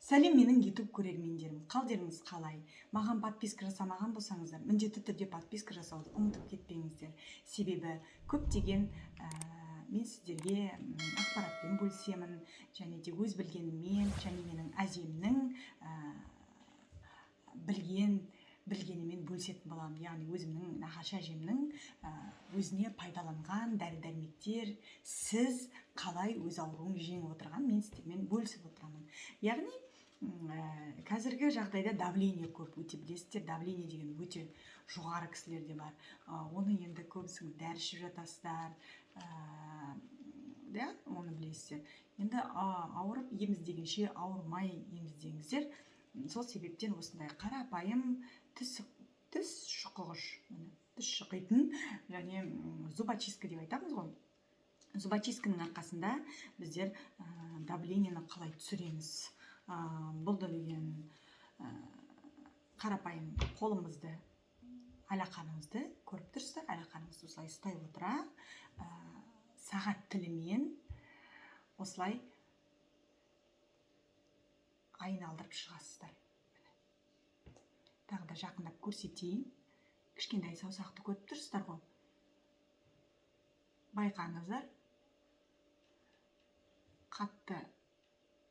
Сәлем, менің YouTube көрермендерім! Қалдеріңіз қалай? Маған подписка жасамаған болсаңыздар, міндетті түрде подписка жасауды ұмытып кетпеңіздер. Себебі көптеген мен сіздерге ақпаратпен бөлісемін, және де өз білгеніммен, және менің әжемнің білгенімен бөлісетін боламын. Яғни өзімнің нағашы әжемнің өзіне пайдаланған дәрі-дәрмектер, сіз қалай өз ауруын жеңіп отырған, мен сіздермен бөлісіп отырамын. Яғни қазіргі жағдайда давление көп, өте білесіздер, давление деген өте жоғары кісілерде бар. Оны енді көбісіңіз дәрі ішіп жатасыздар, да, оны білесіздер. Енді ауырып ем іздегенше ауырмай ем іздеңіздер. Сол себептен осындай қарапайым тіс шұқығыш, міне, тіс шұқитын және зубочистка деп айтамыз ғой. Зубочистканың арқасында біздер давлениені қалай түсіреміз? Бұл да деген қарапайым қолымызды, алақанымызды көріп тұрсыздар, алақанымызды осылай ұстай отыра, сағат тілімен осылай айналдырып шығасыздар. Тағы да жақындап көрсетейін. Кішкентай саусақты көріп тұрсыздар ғой. Байқаңыздар. Қатты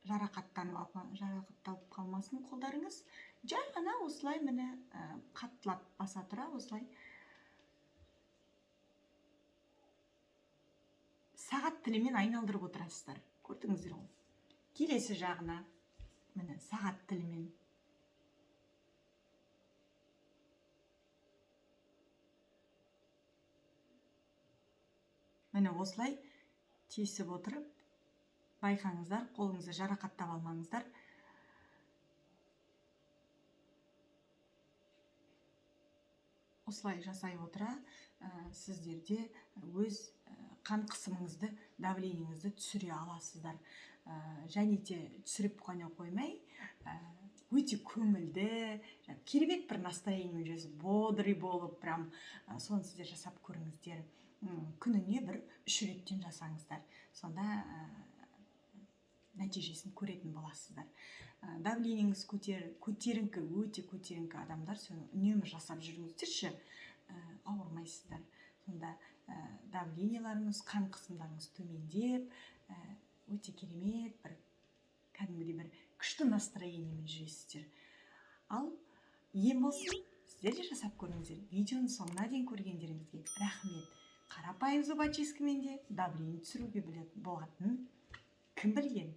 жарақатталып қалмасын қолдарыңыз. Жай ғана осылай міне, қаттылап баса тұра осылай сағат тілімен айналдырып отырасыздар. Көрдіңіздер ғой. Келесі жағына міне сағат тілімен. Міне осылай тесіп отырып, байқаңыздар, қолыңызды жарақаттап алмаңыздар. Осылай жасай отыра, сіздерде өз қан қысымыңызды, давлениеңізді түсіре аласыздар. Және де түсіріп қана қоймай, өте көңілді, керемет бір настроениемен жүресіз, бодрый болып, прям, соны сіздер жасап көріңіздер. Күніне бір 3 реттен жасаңыздар. Сонда нәтижесін көретін боласыздар. Давлениеңіз көтеріңкі, өте көтеріңкі адамдар, соны үнемі жасап жүріңіздерші, ауырмайсыздар. Сонда давлениеларыңыз, қан қысымдарыңыз төмендеп, өте керемет бір кәдімгідей бір күшті настроениемен жүресіздер. Ал ем болсын, сіздер де жасап көріңіздер. Видеоның соңына дейін көргендеріңізге рахмет. Қарапайым зубочисткамен де давление түсіруге болатын кім білген?